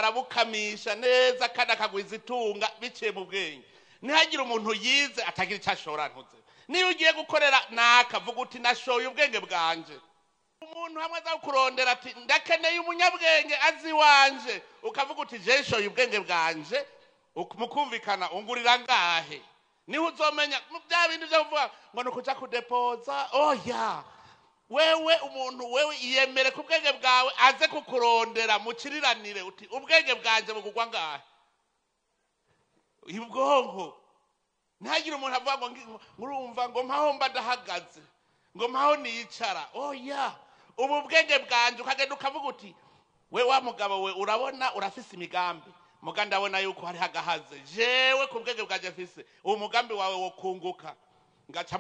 arabukamisha neza kandi akagwiza itunga biciye mu bwenge. Ntihagire umuntu yize atagira icyo ashora ntuze. Niyo ugiye gukorera naka vuga uti nashoye ubwenge bwanje. Umuntu hamwe aza kurondera ati ndakeneye umunyabwenge azi wanje, ukavuga uti je nshoye ubwenge bwanje, mukumvikana ungurira ngahe. Niho uzomenya bya bindi byo kuvuga ngo ni ukuja kudepoza. Oya, wewe umuntu wewe iyemere ku bwenge bwawe aze kukurondera mukiriranire uti ubwenge bwanje bugugwa ngahe. Ubwonko ntihagire umuntu avuga ngo murumva ngo mpaho mba ndahagaze, ngo mpaho nicara. Oya, ubu bwenge bwanje ukagenda ukavuga uti we wa mugabo we urabona urafise imigambi, muga ndabona yuko hari hagahaze, jewe ku bwenge bwanje mfise uwo mugambi wawe wo kunguka.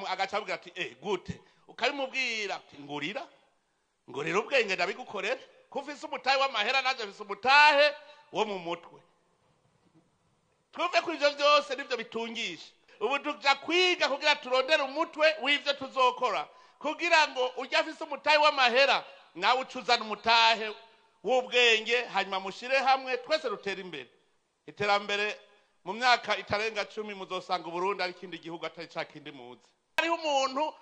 Agaca avuga ati gute? Ukabimubwira ati ngurira ubwenge ndabigukorera, ko ufise umutahe w'amahera nanje mfise umutahe wo mu mutwe. Twumve ko ivyo vyose nivyo bitungisha. Ubu tuja kwiga kugira turondere umutwe w'ivyo tuzokora, kugira ngo ujya afise umutahe w'amahera nawe ucuzana umutahe w'ubwenge, hanyuma mushire hamwe twese rutere imbere. Iterambere mu myaka itarenga 10 muzosanga Burundi ari kindi gihugu atari ca kindi muzi. Hariho umuntu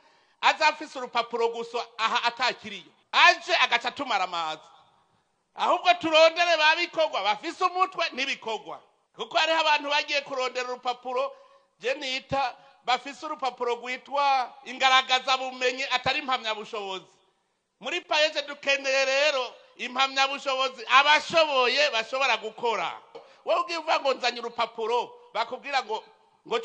azafise urupapuro gusa aha atakiriyo, aje agaca tumara amazi. Ahubwo turondere babikorwa bafise umutwe n'ibikorwa, kuko hariho abantu bagiye kurondera urupapuro je nita bafise urupapuro rwitwa ingaragaza bumenyi atari impamyabushobozi. Muri payeje dukeneye rero impamyabushobozi abashoboye bashobora gukora. Wewe ugiye uvuga ngo nzanye urupapuro, bakubwira ngo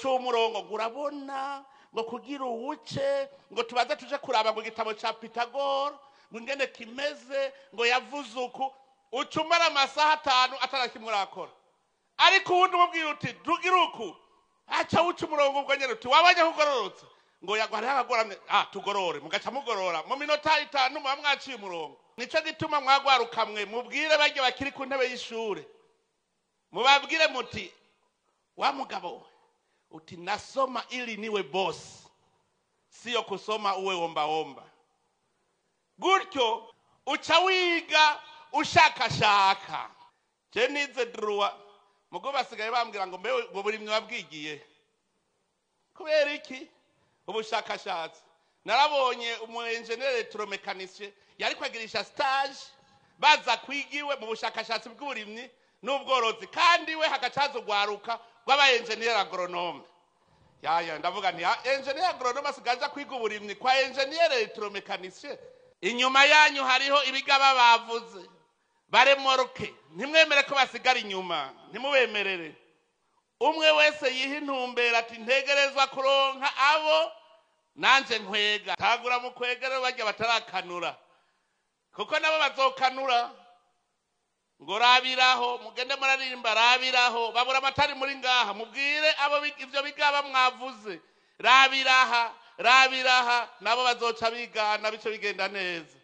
ca umurongo, ngo urabona ngo kugira uwuce ngo tubaze tuje kuraba ngo igitabo ca Pythagore ngo ingene kimeze ngo yavuze uku, ucumara amasaha 5 atarakimwe urakora. Ariko uwundi umubwira uti tugira uku, aca uca umurongo ubwo nyene uti wabonye kugororotse, ngo yagwa hariho abagoramye, tugorore, mugaca mugorora mu minota 5 muba mwaciye umurongo. Nico gituma mwagwarukamwe mubwire barya bakiri ku ntebe y'ishure, mubabwire muti wa mugabo uti nasoma ili niwe boss, siyo kusoma uwe omba omba. Gutyo uca wiga ushakashaka. Je nize droit, mugo basigaye bambwira ngo mbe ngo buri mwe wabwigiye kubera iki? Ubushakashatsi. Narabonye umu engineer electromécanicien yari kwagirisha stage baza kwigiwe mu bushakashatsi bw'uburimyi n'ubworozi, kandi we hagacaza ugwaruka rw'aba engineer agronome. Yaya ndavuga nti engineer agronome asigaje kwiga uburimyi kwa engineer electromécanicien. Inyuma yanyu hariho ibigaba bavuze baremoroke, ntimwemere ko basigara inyuma, ntimubemerere. Umwe wese yiha intumbero ati ntegerezwa kuronka abo nanje nkwega. Tagura mu kwegera barya batarakanura, kuko nabo bazokanura. Ngo rabiraho, mugende muraririmba rabiraho, babura amatari muri ngaha, mubwire abo ivyo bigaba mwavuze, rabiraha rabiraha, nabo bazoca bigana bice bigenda neza.